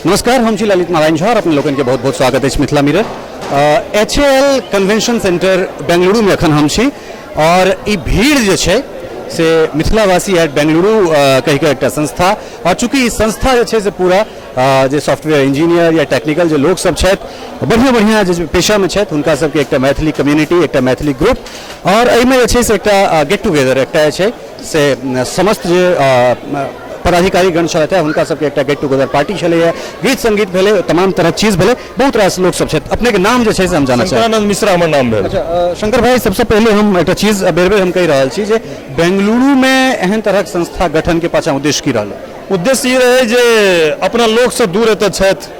नमस्कार, हम छी ललित नारायण झा और अपने लोगन के बहुत बहुत स्वागत अछि Mithila mirror. H L convention centre Bengaluru में अखन हम छी और ई भीड़ जे छै से मिथिलावासी एट बेंगलुरु कहि के एकटा संस्था, और चूँकि ई संस्था जे छै से पूरा जे सॉफ्टवेयर इंजीनियर या टेक्निकल जे लोक सब छथि, बढ़िआँ बढ़िआँ जे पेशामे छथि, हुनका सबके एकटा मैथिली कम्युनिटी, एकटा मैथिली ग्रुप, और एहिमे जे छै से एकटा गेट टुगेदर एकटा जे छै से समस्त जे पदाधिकारीगण छलथि हुनका सबके एकटा गेट टुगेदर पार्टी छलैए, गीत संगीत भेलै, तमाम तरहक चीज भेलै, बहुत रास लोक सब छथि। अपनेके नाम जे छै से हम जानऽ चाहब। शंकरानंद मिश्रा हमर नाम भेल। अच्छा शंकर भाई, सबसँ पहिले हम एकटा चीज बेर बेर हम कहि रहल छी जे बेंगलुरुमे एहन तरहक संस्था गठनके पाछाँ उद्देश्य की रहलै? उद्देश्य ई रहै जे अपना लोकसँ दूर एतऽ छथि,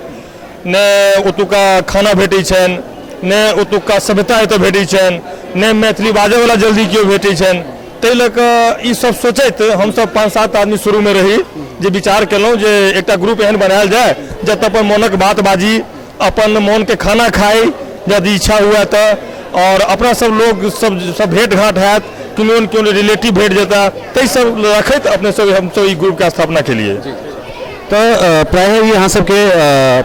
ने ओतुका खाना भेटै छनि, ने ओतुका सभ्यता एतऽ भेटै छनि, ने मैथिली बाजयवला जल्दी केओ भेटै छनि। ताहि लऽ कऽ ई सब सोचैत हमसब 5-7 आदमी शुरूमे रही जे विचार केलहुँ जे एकटा ग्रुप एहन बनायल जाय जतऽ अपन मोनक बात बाजी, अपन मोनके खाना खाइ यदि इच्छा हुए तऽ, आओर अपना सब लोग सब सब भेँट घाँट हैत, कोनो ने कोनो रिलेटिव भेट जेता, ताहि सब रखैत अपने सब हमसब ई ग्रुपके स्थापना केलियै। तऽ प्रायः ई अहाँ सबके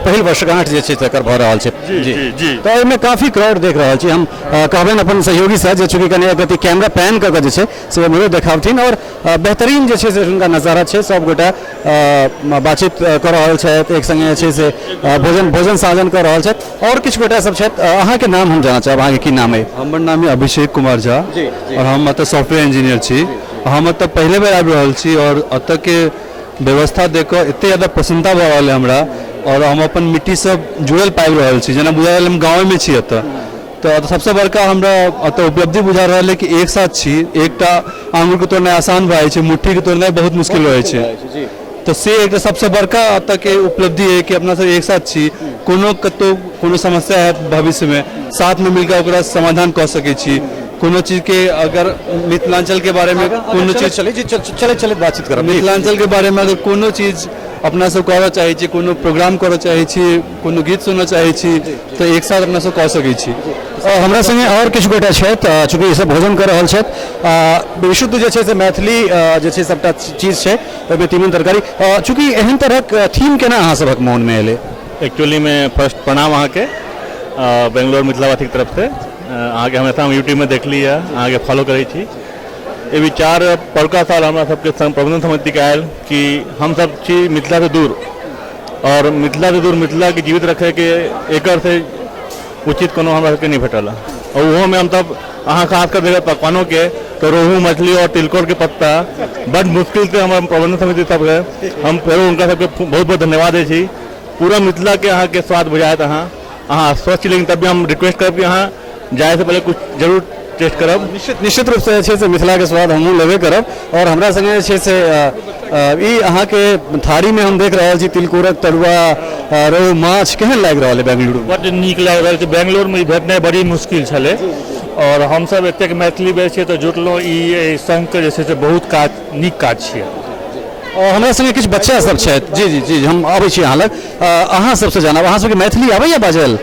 पहिल वर्षगांठ जे छै तकर भऽ रहल छै। जी, जी, जी। तऽ एहिमे काफी क्राउड देख रहल छी हम। कहबनि अपन सहयोगी से जे चूँकि कनि एक रति कैमरा पैन कऽ के जे छै से हमरो देखावथिन, और बेहतरीन जे छै से हुनका नजारा छै, सब गोटा बातचीत कऽ रहल छथि, एक संगे जे छै से भोजन साजन कऽ रहल छथि, और किछु गोटा सब छथि। अहाँके नाम हम जानऽ चाहब, अहाँके की नाम अइ? हमर नाम यऽ अभिषेक कुमार झा और हम एतऽ सॉफ्टवेयर इंजीनियर छी। हम एतऽ पहिले बेर आबि रहल छी और एतऽके व्यवस्था देख कऽ एते ज्यादा प्रसन्नता भऽ रहल अइ हमरा, और हम अपन मिट्टीसँ जुड़ल पाबि रहल छी, जेना बुझा रहल हम गाँवेमे छी एतऽ। तऽ सबसँ बड़का हमरा एतऽ उपलब्धि बुझा रहल अइ कि एक साथ छी, एकटा आङ्गुरके तोड़नाइ आसान भऽ जाइ छै, मुट्ठीके तोड़नाइ बहुत मुश्किल रहै छै। तऽ से एकटा सबसँ बड़का एतऽके उपलब्धि अइ कि अपना सब एक साथ छी, कोनो कतहु कोनो समस्या हैत भविष्यमे साथमे मिलकऽ ओकरा समाधान कऽ सकै छी। कोनो चीजके अगर मिथिलाञ्चलके बारेमे कोनो चीज चलै चलैत चलैत बातचीत करब, मिथिलाञ्चलके बारेमे अगर कोनो चीज अपना सब करऽ चाहै छी, कोनो प्रोग्राम करऽ चाहै छी, कोनो गीत सुनऽ चाहै छी, तऽ एक साथ अपना सब कऽ सकै छी। हमरा संगे आओर किछु गोटा छथि, चूँकि ई सब भोजन कऽ रहल छथि, विशुद्ध जे छै से मैथिली जे छै सबटा चीज छै ओहिमे, तीमन तरकारी। चूँकि एहन तरहक थीम केना अहाँ सभक मोनमे एलै? एक्चुअलीमे फर्स्ट प्रणाम अहाँके बेंगलोर मिथिलावासीके तरफसँ। अहाँके हमेशा हम यूट्यूबमे देखली है, अहाँके फॉलो करै छी। ई विचार परुका साल हमरा सबके प्रबंधन समितिके आयल कि हमसब छी मिथिलासँ दूर, आओर मिथिलासँ दूर मिथिलाके जीवित रखैके एकर से उचित कोनो हमरा सबके नहि भेटल। आओर ओहोमे हमसब अहाँ खास कर देखब पकवानोके तऽ रोहू मछली आओर तिलकोरके पत्ता बड मुश्किलसँ हमर प्रबंधन समिति सबके हम फेरो हुनका सबके बहुत बहुत धन्यवाद दै छी। पूरा मिथिलाके अहाँके स्वाद बुझायत। अहाँ स्वस्थ छी, लेकिन तब भी हम रिक्वेस्ट करब कि अहाँ जाइसँ पहिले कुछ जरूर टेस्ट करब। निश्चित रूपसँ जे छै से मिथिलाके स्वाद हमहूँ लेबे करब। आओर हमरा सङ्गे जे छै से ई अहाँके थारीमे हम देख रहल छी तिलकोरक तरुआ, रोहु माछ, केहन लागि रहल अइ बेंगलुरु? बड्ड नीक लागि रहल छै। बेंगलोरमे ई भेटनाइ बड़ी मुश्किल छलै आओर हमसब एतेक मैथिली बाजै छियै तऽ जुटलहुँ। ई एहि संघके जे छै से बहुत काज नीक काज छियै। हमरा सङ्गे किछु बच्चा सब छथि। जी जी जी, हम अबै छी अहाँ लग। अहाँ सबसँ जानब, अहाँ सबके मैथिली आबैए बाजल?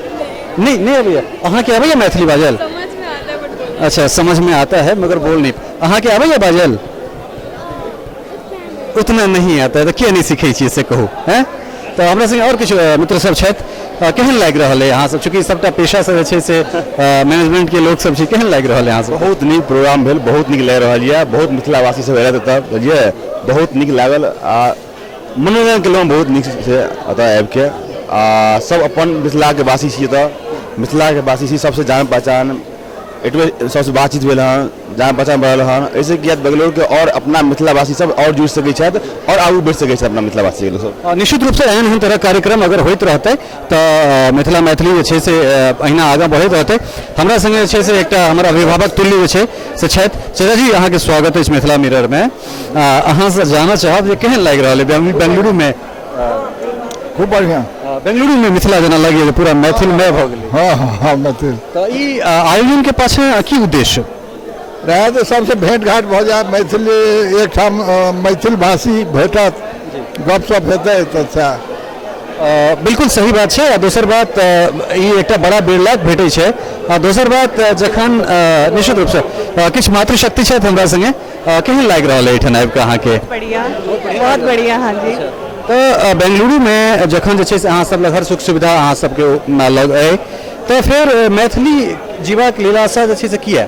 नहीं, नहीं आबैए। अहाँके आबैए मैथिली बाजल? समझ में आता है बट बोल अच्छा, समझ में आता है मगर बोल नहीं। अहाँके आबैए बाजल? उतना नहीं आता है। तऽ किया नहि सीखै छियै से कहू? हैं, तऽ हमरा संगे आओर किछु मित्र सब छथि। केहन लागि रहल अइ अहाँ सब, चूँकि सबटा पेशा से जे छै से मैनेजमेंट के लोक सब छी, केहन लागि रहल अइ अहाँ सब? बहुत नीक प्रोग्राम भेल, बहुत नीक लागि रहल यऽ, बहुत मिथिलावासी सब अयलथि एतऽ, बुझलियै, बहुत नीक लागल आ मनोरञ्जन केलहुँ बहुत नीक से एतऽ आबिके। आ सब अपन मिथिलाके वासी छी, एतऽ मिथिलाके वासी छी, सबसँ जान पहचान एतबे सबसँ बातचीत भेल हँ, जान पहचान बढ़ल हँ। एहिसँ की हैत, बेंगलोरके आओर अपना मिथिलावासी सब आओर जुड़ि सकै छथि आओर आगू बढ़ि सकै छथि अपना मिथिलावासी लोक सब। निश्चित रूपसँ एहन एहन तरहक कार्यक्रम अगर होइत रहतै तऽ मिथिला मैथिली जे छै से अहिना आगाँ बढ़ैत रहतै। हमरा सङ्गे जे छै से एकटा हमर अभिभावक तुल्य जे छै से छथि। चाचा जी, अहाँके स्वागत अछि मिथिला मिररमे। अहाँसँ जानऽ चाहब जे केहन लागि रहल अइ बेंगलुरुमे? खूब बढ़िआँ। बेंगलुरुमे मिथिला जेना लगैए पूरा मैथिलमय भऽ गेलै। हँ हँ हँ, मैथिल। तऽ ई आयोजनके पाछाँ की उद्देश्य रहए? तऽ सबसँ भेँट घाँट भऽ जाय, मैथिली एकठाम मैथिल भाषी भेटत, गपशप हेतै तऽ सएह। बिल्कुल सही बात छै। आ दोसर बात, ई एकटा बड़ा बिरलाक भेटै छै। आ दोसर बात, जखन निश्चित रूपसँ किछु मातृशक्ति छथि हमरा सङ्गे, केहन लागि रहल अइ एहिठाम आबि कऽ अहाँके? बढ़िया, बहुत बढ़िया। हाँ जी। तऽ बेंगलुरुमे जखन जे छै से अहाँ सब लग हर सुख सुविधा अहाँ सबके लग अइ, तऽ फेर मैथिली जीबाक लीलासा जे छै से किया?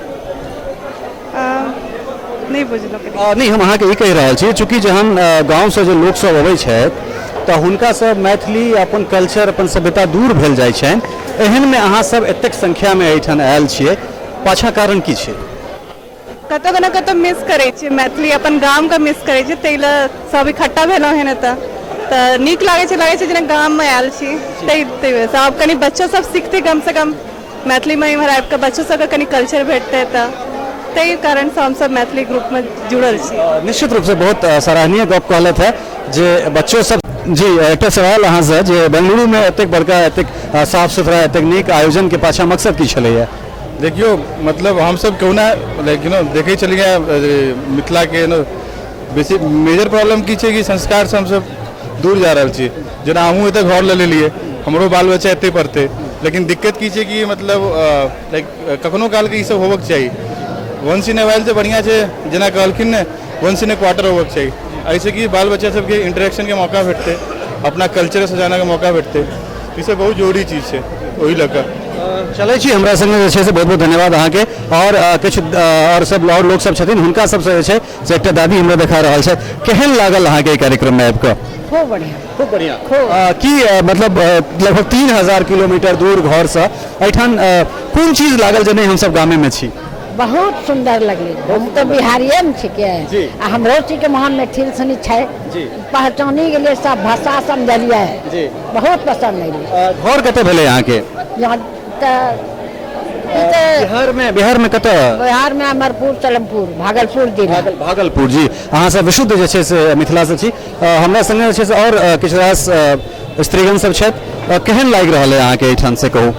नहि बुझलहुँ। नहि, हम अहाँके ई कहि रहल छी, चूँकि जहन गाँवसँ जे लोकसभ अबै छथि तऽ हुनकासँ मैथिली अपन कल्चर अपन सभ्यता दूर भेल जाइ छनि, एहनमे अहाँसभ एतेक संख्यामे एहिठाम आयल छियै, पाछाँ कारण की छै? कतहु ने कतहु मिस करै छियै मैथिली, अपन गामके मिस करै छियै, ताहि लए सब इकट्ठा भेलहुँ हन एतऽ, तऽ नीक लागै छै, लागै छै जेना गाममे आयल छी, ताहि ताहि वजहसँ। आब कनि बच्चो सब सिखतै कमसँ कम मैथिलीमे, इम्हर आबि कऽ बच्चो सबके कनि कल्चर भेटतै, तऽ ताहि कारणसँ हमसब मैथिली ग्रुपमे जुड़ल छी। निश्चित रूपसँ बहुत सराहनीय गप कहलथि है जे बच्चो सब। जी, एकटा सवाल अहाँसँ जे बेंगलुरुमे एतेक बड़का, एतेक साफ सुथरा, एतेक नीक आयोजनके पाछाँ मकसद की छलैया? देखियौ, मतलब हमसब कहुना लाइक you know देखै छलियै मिथिलाके नो बेसी मेजर प्रॉब्लम की छै कि संस्कारसँ हमसब दूर जा रहल छी। जेना हमहूँ एतऽ घर लऽ लेलियै, हमरो बाल बच्चा एतै पढ़तै, लेकिन दिक्कत की छै कि मतलब लाइक कखनो कालके ई सब होबक चाही, वंस इन ए वाइल तऽ बढ़िआँ छै, जेना कहलखिन ने वंस इन ए क्वार्टर होबक चाही, एहिसँ कि बाल बच्चा सबके इंटरेक्शनके मौका भेटतै, अपना कल्चरसँ जानऽके मौका भेटतै, ई सब बहुत जरूरी चीज छै, ओहि लऽ कऽ चलै छी हमरा संगे जे छै से। बहुत बहुत धन्यवाद अहाँके। आओर किछु आओर सब आओर लोक सब छथिन, हुनका सबसँ जे छै से एकटा दादी हमरा देखा रहल छथि। केहन लागल अहाँके एहि कार्यक्रममे आबि कऽ? खूब बढ़िआँ। खूब बढ़िआँ। की मतलब लगभग 3000 किलोमीटर दूर घरसँ एहिठाम कोन चीज लागल जे नहि हमसब गामेमे छी? बहुत सुन्दर लगलै। हम तऽ बिहारिएमे छिकै आ हमरो छिकै महान मैथिल सनी छै, पहचानी गेलियै, सब भाषा समझलियै, बहुत पसन्द एलै। घर कतऽ भेलै अहाँके? यहाँ तऽ बिहारमे। बिहारमे कतऽ? बिहारमे अमरपुर, सलमपुर, भागलपुर जिला। भागलपुर। जी, अहाँ सब विशुद्ध जे छै से मिथिलासँ छी। हमरा संगे जे छै से आओर किछु रास स्त्रीगण सब छथि। केहन लागि रहल है अहाँके एहिठाम से कहू?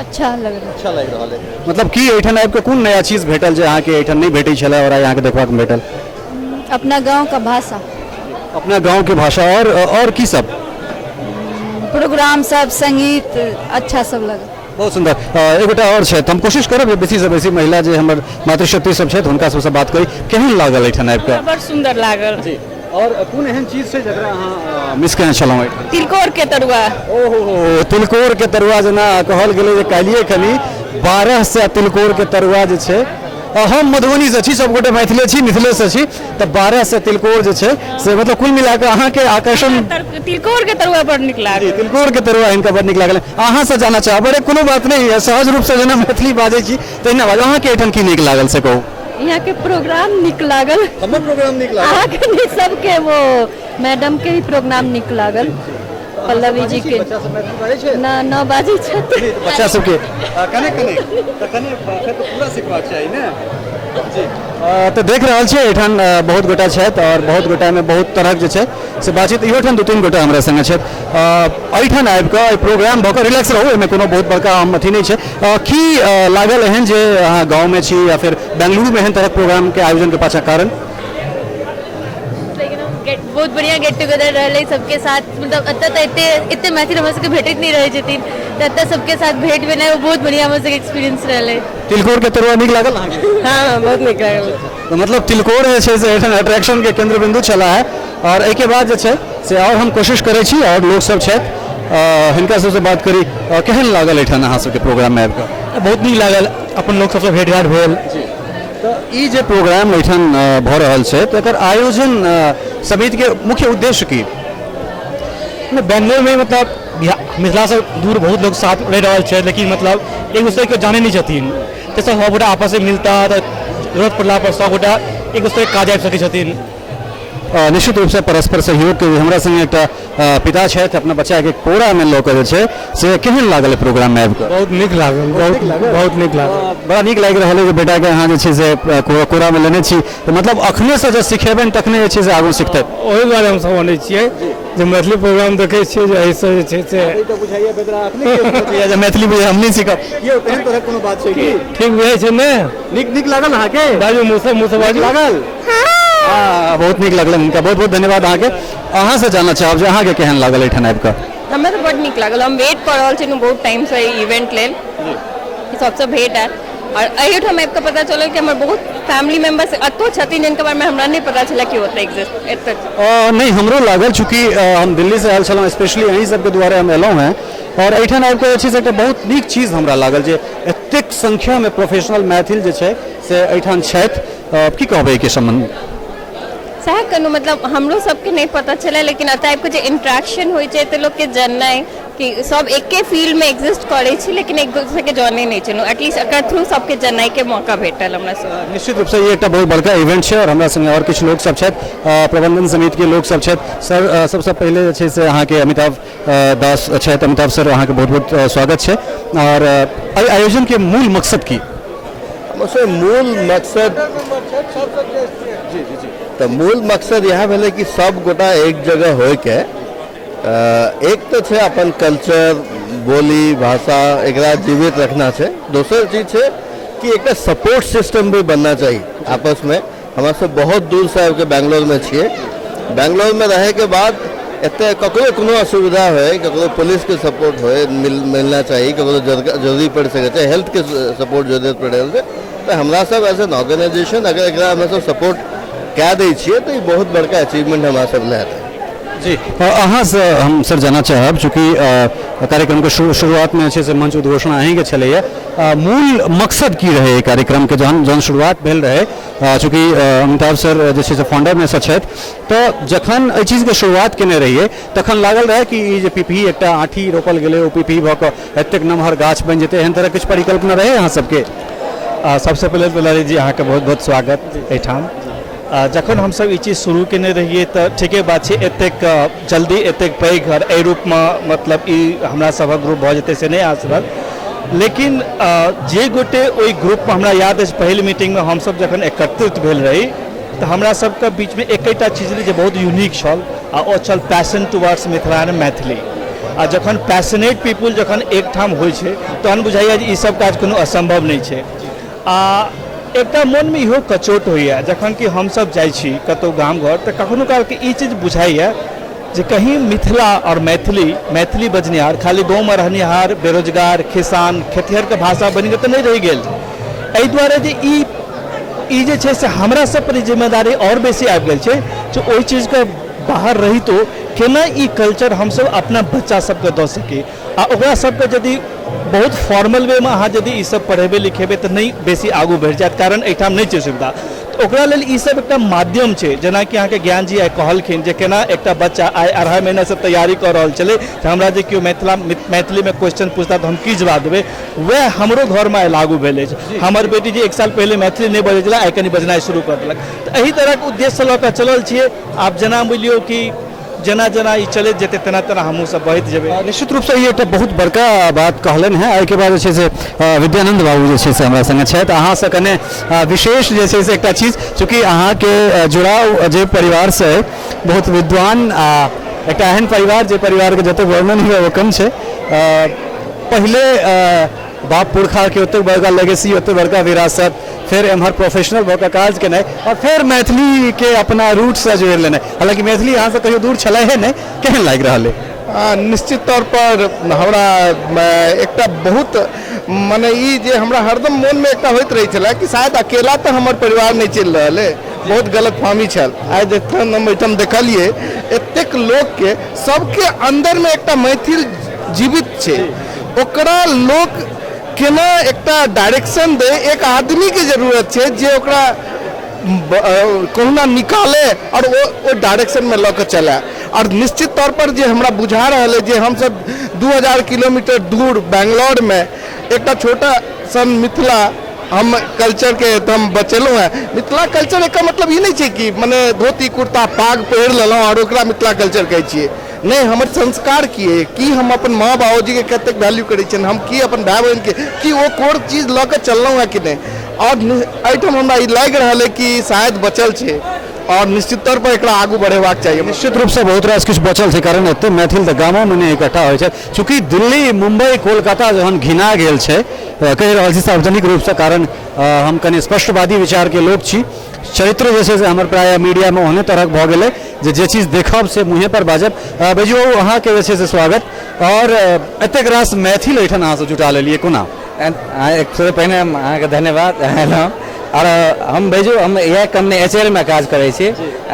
अच्छा लग रहल। अच्छा लागि रहल है। मतलब की एहिठाम आबि कऽ कोन नया चीज भेटल जे अहाँके एहिठाम नहि भेटै छलै और आइ अहाँके देखबाक भेटल? अपना गाँव का भाषा। अपना गाँव के भाषा और की सब? प्रोग्राम सब, संगीत अच्छा सब लगल। बहुत सुंदर। एगोटा और छथि, हम कोशिश करब जे बेसी से बेसी महिला जे हमर मातृशक्ति सब छथि हुनका सबसँ बात करी। केहन लागल एहिठाम आबि कऽ? बड़ सुंदर लागल। जी, और कोन एहन चीज छै जकरा अहाँ मिस केने छलहुँ एहिठाम? तिलकोर के तरुआ। ओहो, तिलकोर के तरुआ, जेना कहल गेलै जे काल्हिए खनी 1200 तिलकोर के तरुआ जे छै। हम मधुबनीसँ छी, सबगोटे मैथिले छी, मिथिलेसँ छी, तऽ 1200 तिलकोर जे छै से मतलब कुल मिलाकऽ अहाँके आकर्षण तिलकोर के तरुआ बड़ नीक लागल। तिलकोर के तरुआ हिनका बड़ नीक लागल। अहाँसँ जानऽ चाहब, अरे कोनो बात नहि, सहज रूपसँ जेना मैथिली बाजै छी तहिना बाजू, अहाँके एहिठाम की नीक लागल से कहू? यहाँ के प्रोग्राम नीक लागल। हमर प्रोग्राम नीक लागल? अहाँके नहीं, सबके, वो मैडम के ही प्रोग्राम नीक लागल, पल्लवी जी के। ना ना बाजै छथि। बच्चा सबके कने कने तऽ कने तऽ पूरा सिखबाक चाही ने। जी, तऽ देख रहल छियै एहिठाम बहुत गोटा छथि और बहुत गोटामे बहुत तरहक जे छै से बातचीत। इहो ठाम 2-3 गोटा हमरा संगे छथि। एहिठाम आबि कऽ एहि प्रोग्राम भऽ कऽ रिलैक्स रहू, एहिमे कोनो बहुत बड़का हम अथी नहि छै। की लागल एहन जे अहाँ गाँवमे छी या फिर बेंगलुरुमे एहन तरहक प्रोग्रामके आयोजनके पाछाँ कारण? बहुत बढ़िया गेट टुगेदर रहलै सबके साथ, मतलब एतऽ तऽ एते एते मैथिल हमरा सबके भेटैत नहि रहै छथिन, तऽ एतऽ सबके साथ भेंट भेनाइ ओ बहुत बढ़िया हमरा सबके एक्सपीरियंस रहलै। तिलकोर के तरुआ नीक लागल अहाँके? हाँ, बहुत नीक लागल। तऽ मतलब तिलकोर जे छै से एहिठाम अट्रैक्शन के केंद्र बिंदु छला है। और एहिके बाद जे छै से और हम कोशिश करै छी और लोक सब छथि, हिनका सबसँ बात करी। केहन लागल एहिठाम अहाँ सबके प्रोग्राममे आबि कऽ? बहुत नीक लागल, अपन लोक सबसँ भेंट घाट भेल। तऽ ई जे प्रोग्राम एहिठाम भऽ रहल छै तऽ एकर आयोजन समितिके मुख्य उद्देश्य की? बेंगलोरमे मतलब मिथिलासँ दूर बहुत लोक साथ रहि रहल छै, लेकिन मतलब एक दोसरके जानै नहि छथिन, तऽ सब गोटा आपसमे मिलता तऽ जरूरत पड़ला पर सब गोटा एक दोसरके काज आबि सकै छथिन। निश्चित रूपसँ परस्पर सहयोगके। हमरा सङ्गे एकटा पिता छथि, अपना बच्चाके कोरामे लऽ कऽ जे छै से केहन लागल प्रोग्राममे आबि कऽ? बहुत नीक लागल, बहुत बहुत नीक लागल। बड़ा नीक लागि रहल है जे बेटाके अहाँ जे छै से कोरामे लेने छी, तऽ मतलब अखनेसँ जे सिखेबनि तखने जे छै से आगू सिखतै। ओहि दुआरे हमसब अनै छियै जे मैथिली प्रोग्राम देखै छियै जे एहिसँ जे छै से जे मैथिली बुझै हम नहि सीखब, यौ तेहन तरहक कोनो बात छै की? ठीक बुझाइ छै ने? नीक नीक लागल अहाँके? बाजू मुँहसँ मुँहसँ बाजू। लागल? हाँ, बहुत नीक लागल हिनका। बहुत बहुत धन्यवाद अहाँके। अहाँसँ जानऽ चाहब जे अहाँके केहन लागल एहिठाम आबि कऽ? हमरा तऽ बड्ड नीक लागल। हम वेट कऽ रहल छलहुँ बहुत टाइमसँ एहि इवेंट लेल कि सबसँ भेंट हैत, आओर एहिठाम आबि कऽ पता चलल कि हमर बहुत फैमिली मेम्बर्स एतौ छथिन जिनके बारेमे हमरा नहि पता छलै कि ओतऽ एग्जिस्ट एतऽ नहि, हमरो लागल, चूँकि हम दिल्लीसँ आयल छलहुँ, स्पेशली अहीं सबके दुआरे हम एलहुँ हेँ आओर एहिठाम आबि कऽ जे छै से एकटा बहुत नीक चीज हमरा लागल जे एतेक संख्यामे प्रोफेशनल मैथिल जे छै से एहिठाम छथि। की कहबै एहिके सम्बन्धमे? सएह कहलहुँ, मतलब हमरो सबके नहि पता छलै, लेकिन एतऽ आबि कऽ जे इंट्रैक्शन होइ छै तऽ लोकके जननाइ कि सब एके फील्डमे एग्जिस्ट करै छी लेकिन एक दोसरके जानै नहि छलहुँ, एटलीस्ट एकर थ्रू सबके जननाइके मौका भेटल हमरा सब। निश्चित रूपसँ ई एकटा बहुत बड़का इवेंट छै आओर हमरा संगे आओर किछु लोक सब छथि, प्रबंधन समितिके लोक सब छथि। सर, सबसँ पहिले जे छै से अहाँके अमिताभ दास छथि। अमिताभ सर, अहाँके बहुत बहुत स्वागत छै। आओर एहि आयोजनके मूल मकसद की? मूल मकसद तऽ मूल मकसद इएह भेलै कि सब गोटा एक जगह होइके, एक तऽ छै अपन कल्चर, बोली, भाषा, एकरा जीवित रखना छै। दोसर चीज छै कि एकटा सपोर्ट सिस्टम भी बनना चाही आपसमे। हमरा सब बहुत दूरसँ आबिके बेंगलोरमे छियै। बेंगलोरमे रहैके बाद एतऽ ककरो कोनो असुविधा होइ, ककरो पुलिसके सपोर्ट होइ मिलना चाही, ककरो जरूरी पड़ि सकै छै, हेल्थके सपोर्ट जरूरत पड़ि रहल छै, तऽ हमरा सब एज एन ऑर्गेनाइजेशन अगर एकरा हमरा सब सपोर्ट कए दै छियै तऽ ई बहुत बड़का अचीवमेंट हमरा सब लए हेतै। जी, अहाँसँ हम सर जानऽ चाहब, चूँकि कार्यक्रमके शुरुआतमे जे छै से मंच उद्घोषणा अहीँके छलैए, मूल मकसद की रहै एहि कार्यक्रमके जहन जहन शुरुआत भेल रहै? चूँकि अमिताभ सर जे छै से फाउंडरमे सँ छथि, तऽ जखन एहि चीजके शुरुआत केने रहियै तखन लागल रहै कि ई जे पिपही एकटा आँठी रोपल गेलै ओ पिपही भऽ कऽ एतेक नमहर गाछ बनि जेतै, एहन तरहक किछु परिकल्पना रहै अहाँ सबके? सबसँ पहिले तऽ ललित जी, अहाँके बहुत बहुत स्वागत एहिठाम। जखन हमसब ई चीज शुरू केने रहियै तऽ ठीके बात छै, एतेक जल्दी एतेक पैघ आओर एहि रूपमे मतलब ई हमरा सभक ग्रुप भऽ जेतै से नहि आस रहल, लेकिन जे गोटे ओहि ग्रुपमे, हमरा याद अछि पहिल मीटिंगमे हमसब जखन एकत्रित भेल रही तऽ हमरा सबके बीचमे एकेटा चीज रहै जे बहुत यूनिक छल, आ ओ छल passion towards Mithila and Maithili. आ जखन पैशनेट पीपुल जखन एकठाम होइ छै तहन बुझाइए जे ई सब काज कोनो असम्भव नहि छै। आ एकटा मोनमे इहो कचोट होइए जखन कि हमसब जाइ छी कतहु गाम घर तऽ कखनो कालके ई चीज बुझाइए जे कहीं मिथिला आओर मैथिली, मैथिली बजनिहार खाली गाँवमे रहनिहार बेरोजगार किसान खेतिहरके भाषा बनि कऽ तऽ नहि रहि गेल। एहि दुआरे जे ई जे छै से हमरा सब पर जिम्मेदारी आओर बेसी आबि गेल छै जे ओहि चीजके बाहर रहितो केना ई कल्चर हमसब अपना बच्चा सबके दऽ सकी। आ ओकरा सबके यदि बहुत फॉर्मल वेमे अहाँ यदि ई सब पढ़ेबै लिखेबै तऽ नहि बेसी आगू बढ़ि जायत, कारण एहिठाम नहि छै सुविधा। तऽ ओकरा लेल ई सब एकटा माध्यम छै। जेनाकि अहाँके ज्ञान जी आइ कहलखिन जे केना एकटा बच्चा आइ 2.5 महीनासँ तैयारी कऽ रहल छलै जे हमरा जे केओ मैथिलीमे क्वेश्चन पूछता तऽ हम की जवाब देबै, वएह हमरो घरमे आइ लागू भेल अछि। हमर बेटी जे 1 साल पहिले मैथिली नहि बजै छलै, आइ कनि बजनाइ शुरू कऽ देलक। तऽ एहि तरहक उद्देश्य लऽ कऽ चलल छियै। आब जेना बुझलियौ कि जेना जेना ई चलैत जेतै तेना तेना हमहूँ सब बढ़ैत जेबै। निश्चित रूपसँ ई एकटा बहुत बड़का बात कहलनि हेँ। एहिके बाद जे छै से विद्यानन्द बाबू जे छै से हमरा सङ्गे छथि। अहाँसँ कने विशेष जे छै से एकटा चीज, चूँकि अहाँके जुड़ाव जे परिवारसँ अइ बहुत विद्वान आ एकटा एहन परिवार जे परिवारके जतेक वर्णन हुए ओ कम छै। पहिले बाप पुरखाके ओतेक बड़का लेगेसी, ओतेक बड़का विरासत, फेर एम्हर प्रोफेशनल भऽ कऽ काज केनाइ आओर फेर मैथिलीके अपना रूटसँ जोड़ि लेनाइ, हालाँकि मैथिली अहाँसँ कहियो दूर छलैहे नहि, केहन लागि रहल अइ? निश्चित तौर पर हमरा एकटा बहुत मने ई जे हमरा हरदम मोनमे एकटा होइत रहै छलै कि शायद अकेला तऽ हमर परिवार नहि चलि रहल अइ, बहुत गलतफहमी छल। आइ जखन हम एहिठाम देखलियै एतेक लोकके, सबके अन्दरमे एकटा मैथिल जीवित छै, ओकरा लोक केना एकटा डायरेक्शन दे, एक आदमीके जरूरत छै जे ओकरा कहुना निकाले और ओ डायरेक्शनमे लऽ कऽ चलए। और निश्चित तौर पर जे हमरा बुझा रहल अइ जे हमसब 2000 किलोमीटर दूर बेंगलोरमे एकटा छोटा सन मिथिला हम कल्चरके तऽ हम बचेलहुँ हेँ। मिथिला कल्चर एकर मतलब ई नहि छै कि मने धोती कुर्ता पाग पहिर लेलहुँ आओर ओकरा मिथिला कल्चर कहै छियै। नहि, हमर संस्कार की अइ, की हम अपन माँ बाबूजीके कतेक वैल्यू करै छियनि, हम की अपन भाय बहिनके की ओ कोर चीज लऽ कऽ चललहुँ हेँ कि नहि। आओर एहिठाम हमरा ई लागि रहल अइ कि शायद बचल छै आओर निश्चित तौर पर एकरा आगू बढ़ेबाक चाही। निश्चित रूपसँ बहुत रास किछु बचल छै, कारण एते मैथिल तऽ गामोमे नहि इकट्ठा होइ छै। चूँकि दिल्ली, मुम्बई, कोलकाता जहन घिना गेल छै, कहि रहल छी सार्वजनिक रूपसँ, कारण हम कनि स्पष्टवादी विचारके लोक छी, चरित्र जे छै से हमर प्रायः मीडियामे ओहने तरहक भऽ गेलै जे जे चीज देखब से मुँहेपर बाजब। बैजू बाबू, अहाँके जे छै से स्वागत। आओर एतेक रास मैथिल एहिठाम अहाँसँ जुटा लेलियै कोना? एक सबसँ पहिने हम अहाँके धन्यवाद अहाँ एलहुँ। आओर हम बैजू, हम इएह कम्पनी एच एल मे काज करै छी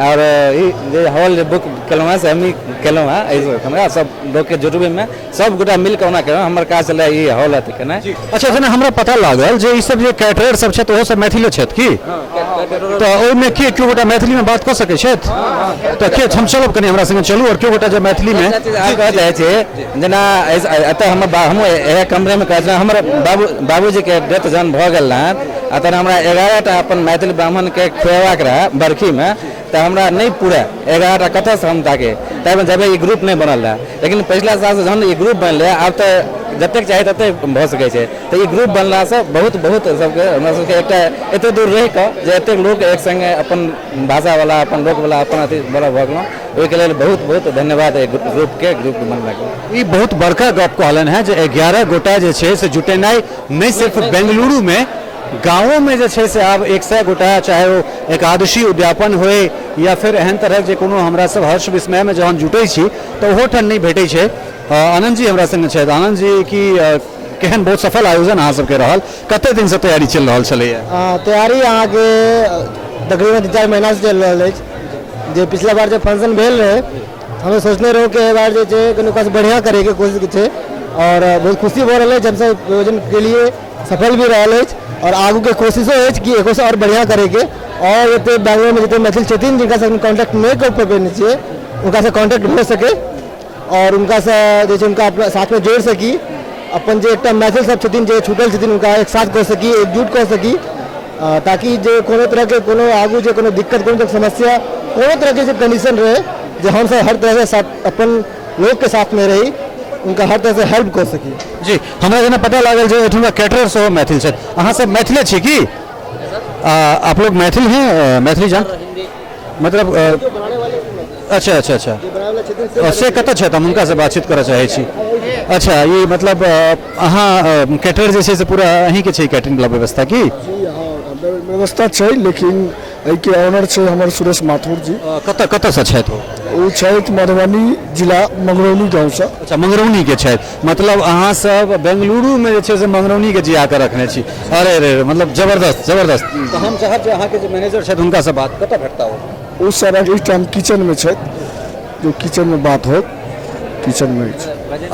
आओर ई जे हॉल बुक केलहुँ हँ से हमही केलहुँ हँ। एहि हमरा सब लोकके जुटबैमे सब गोटा मिलके ओना केलहुँ, हमर काज छलै ई हॉल अथी केनाइ। अच्छा, जेना हमरा पता लागल जे ई सब जे कैटरर सब छथि ओहो सब मैथिले छथि की? तऽ ओहिमे के केओ गोटा मैथिलीमे बात कऽ सकै छथि? तऽ के हम चलब, कनि हमरा संगे चलू आओर केओ गोटा जे मैथिलीमे कहऽ चाहै छी जेना एतऽ हमर हमहूँ इएह कमरेमे कहै छलहुँ, हमर बाबूजीके डेथ जहन भऽ गेल रहनि आ तहन हमरा 11 टा अपन मैथिल ब्राह्मणके खुएबाक रहए बरखीमे, तऽ हमरा नहि पूरे 11 टा कतऽसँ हम ताके, ताहिमे जब ई ग्रुप नहि बनल रहए। लेकिन पछिला सालसँ जहन ई ग्रुप बनलै आब तऽ जतेक चाही ततेक भऽ सकै छै। तऽ ई ग्रुप बनलासँ बहुत बहुत सबके हमरा सबके एकटा एतेक दूर रहिकऽ जे एतेक लोक एक सङ्गे अपन भाषावला अपन लोकवला अपन अथीवला भऽ गेलहुँ, ओहिके लेल बहुत बहुत धन्यवाद एहि ग्रुपके, ग्रुप बनलाके। ई बहुत बड़का गप कहलनि हेँ जे 11 गोटा जे छै से जुटेनाइ नहि सिर्फ बेंगलुरुमे, गाँवोमे जे छै से आब 100 गोटा, चाहे ओ एकादशी उद्यापन होय या फिर एहन तरहक जे कोनो हमरा सब हर्ष विस्मयमे जहन जुटै छी तऽ ओहोठाम नहि भेटै छै। आनन्द जी हमरा सङ्गे छथि। आनन्द जी, की केहन बहुत सफल आयोजन अहाँ सबके रहल, कते दिनसँ तैयारी चलि रहल छलैए? तैयारी अहाँके तकरीबन 3-4 महीनासँ चलि रहल अछि। जे पिछला बार जे फंक्शन भेल रहै हम सोचने रहौँ कि एहि बार जे छै कनि ओकरासँ बढ़िआँ करैके कोशिश छै आओर बहुत खुशी भऽ रहल अछि। हमसब आयोजन के लिए सफल भी रहल अछि आओर आगूके कोशिशो अछि कि एकरोसँ आओर बढ़िआँ करैके। आओर एते बेंगलोरमे जते मैथिल छथिन जिनकासँ कॉन्टैक्ट नहि कऽ पबेने छियै हुनकासँ कॉन्टैक्ट भऽ सकै आओर हुनकासँ जे छै हुनका अपना साथमे जोड़ि सकी, अपन जे एकटा मैथिल सब छथिन जे छूटल छथिन हुनका एक साथ कऽ सकी, एकजुट कऽ सकी, ताकि जे कोनो तरहके कोनो आगू जे कोनो दिक्कत कोनो तरहके समस्या कोनो तरहके जे कंडीशन रहै जे हमसब हर तरहसँ साथ अपन लोकके साथमे रही, उनका हर तरहसँ हेल्प कऽ सकी। जी, हमरा जेना पता लागल जे एहिठुमका कैटरर सेहो मैथिल छथि। अहाँ सब मैथिले छी की? आप लोग मैथिल हैं? मैथिली जान मतलब अच्छा अच्छा अच्छा, से कतऽ छथि? हम हुनकासँ बातचीत करऽ चाहै छी। अच्छा, ई मतलब अहाँ कैटरर जे छै से पूरा अहीँके छै कैटरिंग वला व्यवस्था की? जी हाँ, व्यवस्था छै, लेकिन एहिके ऑनर छै हमर सुरेश माथुर जी। कतऽ कतऽसँ छथि ओ? ओ छथि मधुबनी जिला मंगरौनी गाँवसँ। अच्छा, मंगरौनीके छथि, मतलब अहाँ सब बेंगलुरुमे जे छै से मंगरौनीके जिया कऽ रखने छी। अरे रे, मतलब जबरदस्त जबरदस्त। तऽ हम चाहब जे अहाँके जे मैनेजर छथि हुनकासँ बात, कतऽ भेटता ओ? ओ सर एहिठाम किचनमे छथि, जो किचनमे बात होत, किचनमे अछि।